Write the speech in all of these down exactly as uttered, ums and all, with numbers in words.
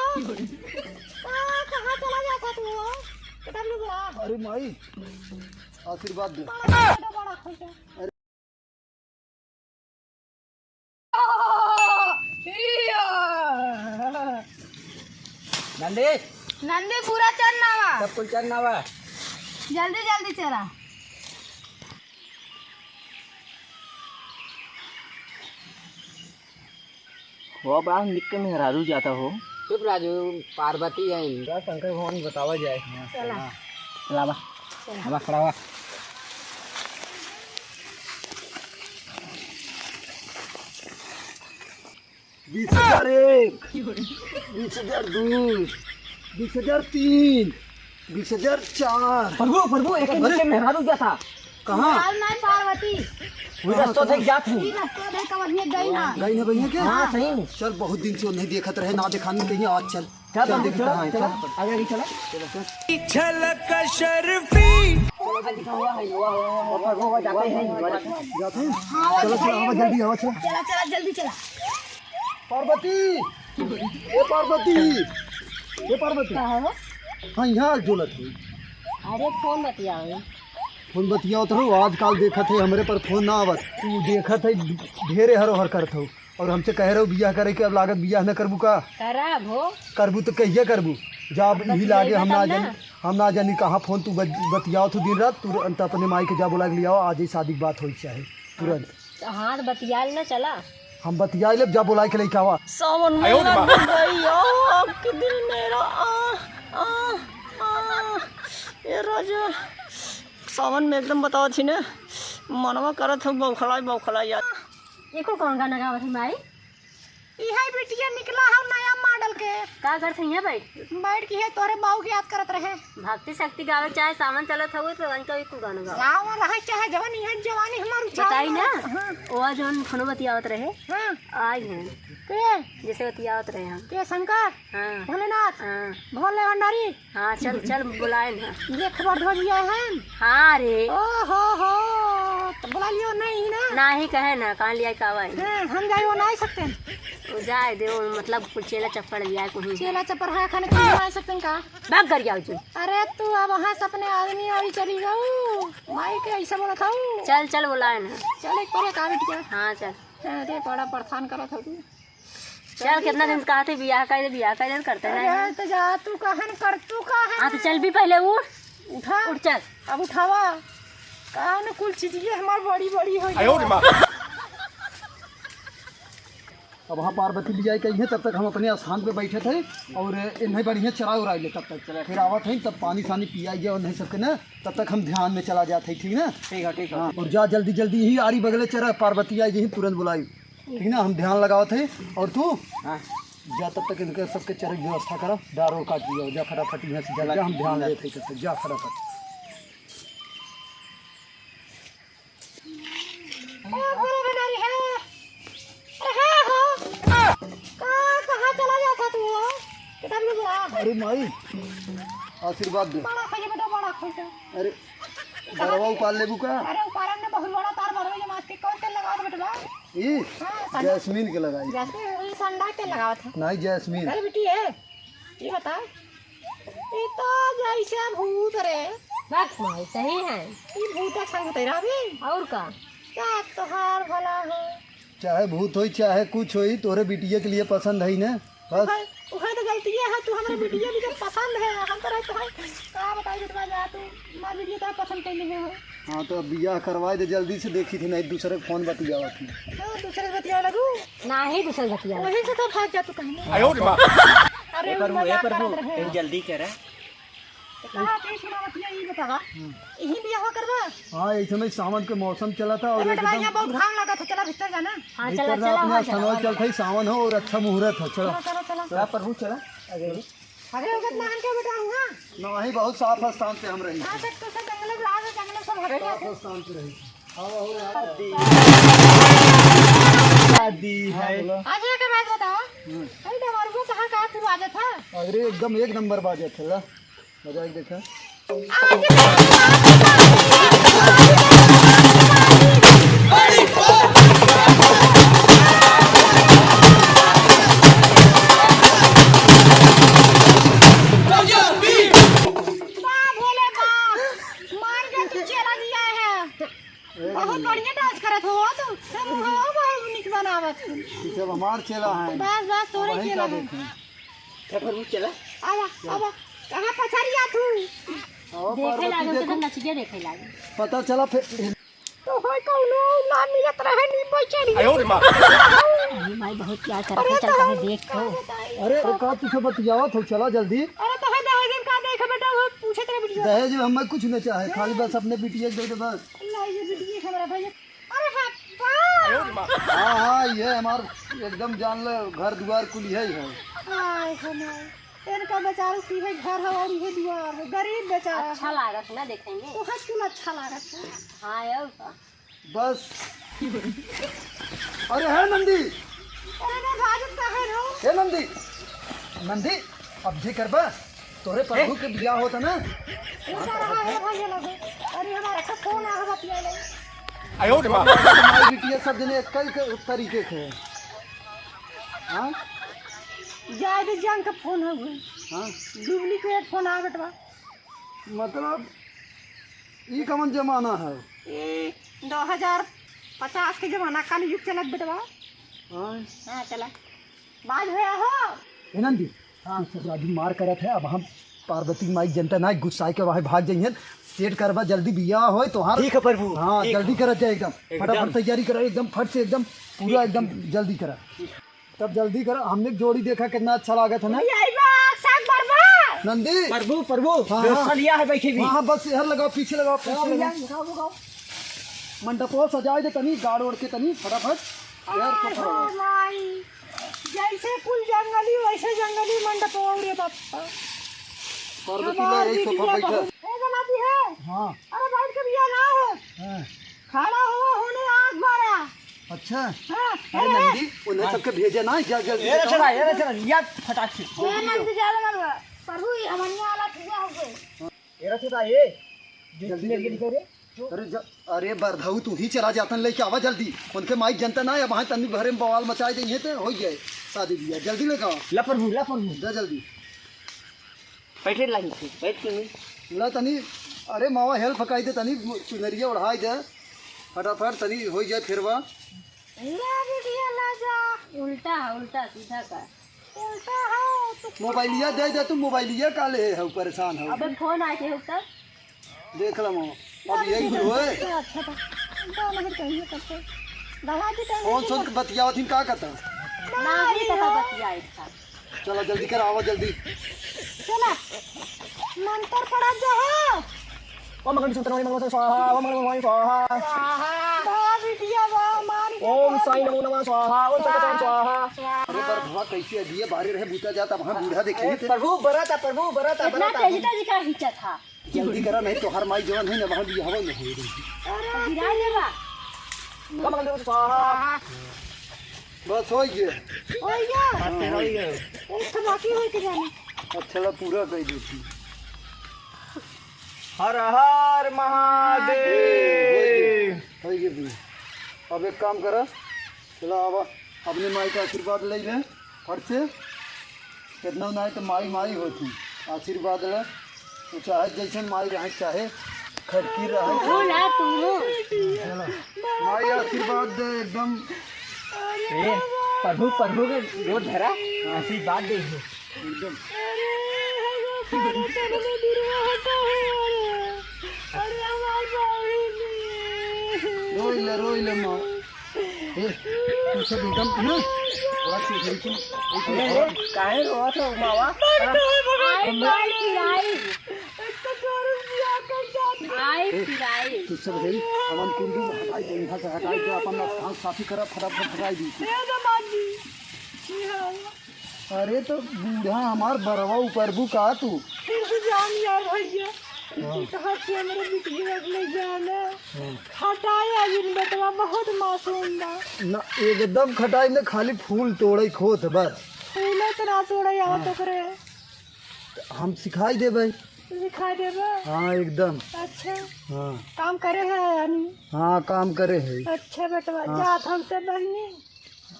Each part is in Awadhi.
आ, कहाँ चला गया था तू, हो? किधर नहीं गया? अरे माई, आशीर्वाद दे। बड़ा, बड़ा, बड़ा खुश है। अरे। नंदी। नंदी, पूरा चरना बा। सब कुल चरना बा। जल्दी, जल्दी चरा। हो बा, निक के मेहरारू जाता हो। चुप राजू, पार्वती है। जा शंकर भगवान बतावा जाए। चला। चला बा। चला। बा, खड़ा बा। बीस हजार एक, बीस हजार दो, बीस हजार तीन, बीस हजार चार। प्रभु, प्रभु, एक अरे! दिन के मेहरारू गया था। कहाँ? लाल नाय पार्वती। वो रस्तो देख जात हूँ। ई रस्तो देख कवनिया गई ना। गई ना बहिया के? हाँ, सही में। चल, बहुत दिन से नहीं देखत रहे, ना देखानी कहीं, आज चल। चल, चल, प्रभु, देखी चल, कहाँ है, चल, चल। आगे, आगे चला। चल, चल। झलक शर्फी। वो, वो, वो, वो, वो, वो जाते हैं। जाते हैं? हाँ, चलो, चलो, आवा, जल्दी आवा, चलो। चला, चला, जल्दी चला। पार्वती, ए पार्वती, ए पार्वती। का हो? हाँ, यहाँ जोलत है। अरे, फोन बतियाओ। फोन बतियाओ तो हो, आजकल देखत है, हमरे पर फोन ना आवत। तू देखत है, ढेरे हरोहर करत हो। और हमसे कहे रहो बियाह करे के, अब लागत बियाह न करबू का? करब हो। करबू तो कहिया करबू? जब अब यही बतियाइबे लागे, हम ना तब ना। जानी, हम ना जानी कहाँ फोन तू बत-, बतियाओ तू दिन रात, तुरंत अपने माई के जा बोला के लियाओ, आज ही शादी की बात होई चाहे तुरंत। तो हाँ, तो बतिया लेना, चला। हम बतिया लेब, जा बोला के लेके आवा। सावन में आयो रे लग माँ। गई आग के दिल मेरा, आ, आ, आ, ए राजा, सावन में एकदम बताओ छी ने, मनवा करत हो बौखलाई, बौखलाई यार। एको कौन गाना गावत है माई? इहे बिटिया निकला है नया मॉडल के। का करत है यहाँ बैठ? बैठ के है तोरे बाऊ के याद करत रहे। भक्ति शक्ति गावे चाहे सावन चलत हवे तो इनका भी कुल गाना गाओ। सावन रहे चाहे जवन, इहे जवानी हमार उछाल बताई ना। मारत। हाँ। वो जवन फोनो बतियावत रहे। हाँ। आई हैं। के? जैसे बतियावत रहे हम। के शंकर? हाँ। भोलेनाथ? हाँ। भोले भंडारी? हाँ, चल, चल, बुलाए ना। ये खबर धो दिया है। हाँ रे। ओ हो हो, तो बुला लियो नहीं ना? नाही कहे ना, कहाँ लिया का भाई? हाँ, हम जाए वो ना आ सकते हैं। वो जाए दे, वो मतलब कुल चेला चप्पड़ लिया कुछ। चेला चप्पड़ है खाने के लिए आ सकते हैं का? भाग कर जाओ तू। अरे तू अब वहाँ से अपने आदमी और चली जाऊ। माई के ऐसा बोला था वो। चल, चल, बुलाए ना। चल एक बार का बिटिया। हाँ, चल। अरे बड़ा परेशान करा था तू। चल, कितना दिन से कहा थे बियाह कर दे, बियाह कर दे, करते नहीं अरे, हैं। तो जा, तू कहन कर, तू कहन। हाँ, तो चल भी पहले उठ। उठा। उठ, चल। अब उठावा। कान कुल चीजिए हमार बड़ी, बड़ी हो आयो रे माँ। अब वहाँ पार्वती बियाह कही है, तब तक हम अपने स्थान पे बैठे थे और इन्हें बढ़िया चरा उरा ले तब तक। चला। फिर आवत है, तब पानी सानी पिया गया और नहीं सबके ना, तब तक हम ध्यान में चला जाते हैं, ठीक ना? ठीक है, ठीक है। हाँ, और जा जल्दी, जल्दी ही आरी बगले चरा, पार्वती आई गई, तुरंत बुलाई। ठीक ना, हम ध्यान लगावत है। और तू हाँ। जा, तब तक इनके सबके चरे के व्यवस्था करा, डार और काट दिया, जा फटाफट यहाँ से, जा, जा, हम ध्यान लेते हैं, जा फटाफट। ए, भोले भंडारी है। अरे, हाँ, हाँ। कहाँ, कहाँ चला जाता तू, हो? किधर नहीं गया? अरे माई, आशीर्वाद दे। बड़ा खोजे बेटा, बड़ा खोजे। अरे, बरवा उपार लेबू का? अरे, उपारन ने बहुत बड़ा तार बरवा, ये मास्क के कौन तेल लगावत बेटवा? ई हाँ, संडा। जैस्मिन के लगाई। जैस्मिन, ई संडा के लगावत है। नहीं, जैस्मिन। अरे बेटी, ए, ई बता, ई तो जैसे भूत रे। बस माई, सही है। ई भूत के संग तेरा भी। और का? का तोहार भला हो? चाहे भूत होई, चाहे कुछ होई, तोरे बिटिया के लिए पसंद है ना, बस। उहे, उहे तो गलतिया है, तू हमरे बिटिया भी तो पसंद है, हम तो रहते हैं, का बताई बेटवा जा तू, हमार बिटिया तो पसंद कैले है हो। हाँ, तो अब बियाह करवाए दे जल्दी से, देखी थी नहीं दूसरे के फोन बतियावत थी। तो दूसरे से बतिया लगू? नाही, दूसरे से बतिया। वही से तो भाग जा तू कहीं। आयो रे माँ। अरे ए प्रभु, उनका ए याद प्रभु, करत रहे। तनी जल्दी करा। तो कहा थे सुनावत ये, ये बतावा। हम्म। यही बियाह करबा? हाँ, इस समय सावन के मौसम चला था और ए बेटवा, एकदम यहाँ बहुत घाम लगा था, चला भीतर जाना। हाँ, भीतर चला, जा, चला, अपना हाँ, चला। सनवा चल था, सावन हो और अच्छा मुहूर्त हो, चला। चला, चला, चला। चला प्रभु, चला। आगे। अरे, उगत नहान के बेटा हुआ। नहीं, बहुत साफ स्थान पे हम रही। हाँ, तो, तो सब जंगल में रहा, जंगल में सब हट गया। साफ स्थान पे रही। हाँ, हो रहा। शादी है। हाँ, बोलो। आज ये के बात बताओ। हम्म। अरे, डमरुआ कहाँ, कहाँ फिर बाजत है? अरे, एकदम एक नंबर बाजत है, ला। बजा के देखा। चला। आवा, आवा। कहाँ पछरिया तू? आओ, देखे पार्वती लागल, देखो। तो नचिए देखे लागल। पता चला फिर। तो होय कौनो ना मिलत रहे, नींबू चढ़ी। आयो रे माँ। अरे माई बहुत प्यार करत अरे है, चल तो तनी हम देख तो। अरे, अरे का तुझसे बतियावत हो, चला जल्दी। अरे तो है दहेज में का देखे बेटा, वो पूछत रहे बिटिया। दहेज में हमें कुछ न चाहे, खाली बस अपने बिटिया के दे दे बस। अल्लाह, ये बिटिया हमारा भैया। अरे बाबा। हाँ, हाँ, ये हमार एकदम जान ले, घर दुआर कुल यही है। हाय, हमार। इनका बेचारू की है घर है और ये दुआर है, गरीब बेचारा अच्छा है। लागत ना देखे में। तो हंस क्यों अच्छा लागत है? हाँ, और का? बस। अरे है नंदी। अरे मैं भाजत का है रो। हे नंदी। नंदी, अब जे करबा, तोरे प्रभु के बियाह होता ना। ये क्या रहा है भाई, ये लोग? अरे हमारा का फोन आ रहा, बतिया ले। आयो रे माँ। हमारी बिटिया सब जने एक ही तरीके के हैं। हाँ? जाए दे, जंग का फोन है वो। हाँ? डुप्लीकेट फोन आ बेटवा। मतलब, ई कवन जमाना है? ई दो हजार पचास के जमाना, कलयुग चलत बेटवा। हाँ। हाँ, चला। बाज भैया हो। ए नंदी, हाँ। तू ससुरा दिमाग करत है, अब हम पार्वती माई जनता ना गुस्साए के वहाँ भाग जाइहन। सेट करबा, जल्दी बियाह होए तोहार। ठीक है प्रभु, हाँ, ठीक जल्दी है। करत जाए एकदम। एकदम। फटाफट तैयारी करा, एकदम फट से, एकदम पूरा ठीक, एकदम ठीक। जल्दी करा। तब जल्दी करा, हमने जोड़ी देखा कितना अच्छा लागत है ना। भैया, ई बा, साग बरबा। नंदी। प्रभु, प्रभु, हाँ, व्यवस्था हाँ। लिया है, बैठे भी। हाँ, हाँ, बस इधर लगाओ, पीछे लगाओ, पीछे लगाओ, लगाओ। भैया, लगाओ, लगाओ। मंडपो सजाए दे तनी, गाड़ ओढ़ के तनी, फटाफट। यार, आय पकड़ो। हो माई, जैसे कुल जंगली, वैसे जंगली मंडपो रे बापा। पार्वती हमार ले, यही सोफा बिटिया बैठा। बहुत, ए जमाती है। हाँ। अरे बैठ के बिया ना हो। हाँ। खड़ा हुआ होने आग मारा। अच्छा। हाँ, अरे अरे। नंदी, उन्हें सबके भेजे ना, जा जल्दी ए बताओ। रचना, ए रचना, या फटाक से। ए नंदी, ज्यादा मत बोल। प्रभु, ये हमनिया वाला पूजा हो गए। ए रचना, ए, जो जल्दी, मेरे जल्दी। लिए करे, जो अरे ज-, अरे बरधऊ, तू ही चला जातन लेके आवा जल्दी। उनके माई जनता ना है, वहाँ तन्नी भरे में बवाल मचाए देंगे तो हो जाए शादी बियाह। जल्दी लेके आवा। ला प्रभु, ला प्रभु। जा जल्दी। बैठे लाइन से, बैठ के नहीं। ला तनी, अरे मावा हेल्प कई दे तनी, चुनरिया ओढ़ाई दे, फटाफट तनी होई जाए फेरवा। ला बिटिया ला जा। उल्टा है, उल्टा, सीधा का। उल्टा है, तू मोबाइलिया दे दे, तू मोबाइलिया का ले है, परेशान हो। अबे फोन आके हो तब। देख ला मावा, अब यही कुल होए। अच्छा, अच्छा, तो गाना भर कहिए तब से। दवा भी कहिए कौन कि सुन के बतियावत हिन, का कहता? नहीं, नहीं, पता नहीं। बतियाई था। चला जल्दी कर, आवा जल्दी। चला। मंत्र पढ़ा जा हो। ओम मंगलम सुंदरम मंगलम स्वाहा, ओम मंगलम स्वाहा। स्वाहा। वाह बिटिया वाह, मार के ओम स्वाहा। साईं नमो नमः स्वाहा, ओम संकटम स्वाहा। स्वाहा। अरे पर भवा कैसे अभी ये बाहर रहे बूता जाता, वहाँ बूढ़ा देखे ए, थे। प्रभु बरता, प्रभु बरता, इतना बरता। तेजी तेजी का हिंचा था। जल्दी करा, नहीं तो हर माई जवान है ना, वहाँ भी हवा में हो रही। अरे गिरा देबा। ओम मंगलम स्वाहा। बस हो गया। हो गया? हाँ, हो गया। एक तो बाकी हो के जाने। अच्छा, ला पूरा कर दी थी। हर हर महादेव। हो गया, हो गया। अब एक काम करा, चला आवा, अपने माई का आशीर्वाद ले ले, फट से। कितना नहीं तो माई माई होती, आशीर्वाद ले। वो चाहे जैसे माई रहे, चाहे खड़की रहे। भूला तू। माई आशीर्वाद दे एकदम। ए, प्रभु, प्रभु के गोद धरा, आशीर्वाद दे। एकदम। अरे, हमारा चरण में दुर्वा हटा है, अरे। अरे, हमार बाबू नहीं। रोई ले, रोई ले, माँ। ए, तू सब एकदम ना, थोड़ा सा इधर की, ए, ए, काहे रोवत हो, मावा? आई, आई, आई। आई, ए, आई। तू सब है, हवन कुंडू हटाई दे, यहाँ से हटाई दे, अपन स्थान साफी करा, फटाफट हटाई दी। ए, जमानी। अरे तो बूढ़ा हमार बरवा उपरबू का तू? फिर से जान यार भैया, हाँ। कि कहाँ से हमरे बिटिया के ले जाना? हाँ। खटाई आज इन बेटवा बहुत मासूम बा। ना, एकदम खटाई न, खाली फूल तोड़े खोत बस। फूले तो ना तोड़े आवत हाँ। ओकरे। हम सिखाई देबै। सिखाई देबै? हाँ, एकदम। अच्छा। हाँ। काम करे है यानी? हाँ, काम करे है। अच्छा बेटवा, हाँ। जात हम से बहनी।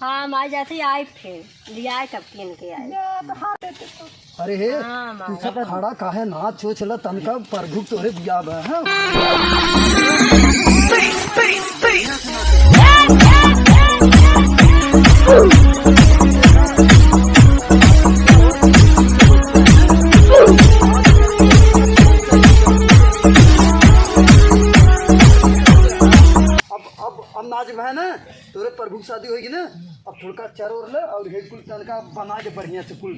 हाँ, माई जाती आई फिर, लियाए तब कीन के आई। अरे हे, हाँ, तू सब खड़ा काहे ना छो, चला तनका प्रभु तोरे बियाह बा, हाँ? शादी होइगी ना, अब थोड़का चरोर ले और हे कुल तनका बना के बढ़िया से कुल,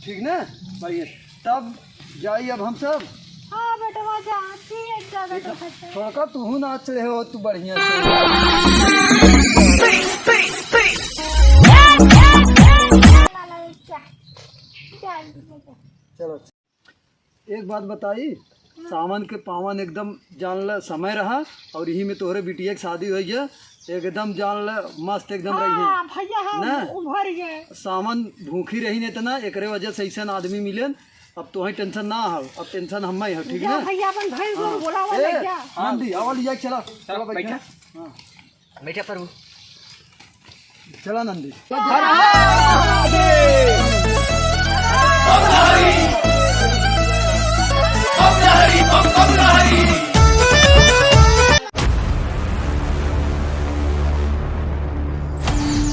ठीक ना? बढ़िया। तब जाई अब हम सब। हाँ बेटवा, जा, ठीक है, जा बेटवा, जा। थोड़का तू नाच रहे हो, तू बढ़िया से। चलो। एक बात बताई, सावन के पावन एकदम जान ल समय रहा, और यही में तोहरे बिटिया के शादी होइ गया, एकदम जान ल मस्त एकदम रही है। हाँ भैया, हम ना? उभर गए। सावन भूखी रही नहीं तना, एकरे वजह से ऐसन आदमी मिलेन। अब तोहे टेंशन ना हो, अब टेंशन हम्मे हो, ठीक जा ना? भैया, अपन भैंस गोरू हाँ। बोलावा ए, ले जा। नंदी, आवा लिया, चला, चला बैठा। बैठा। हाँ। बैठा प्रभु। चला नंदी।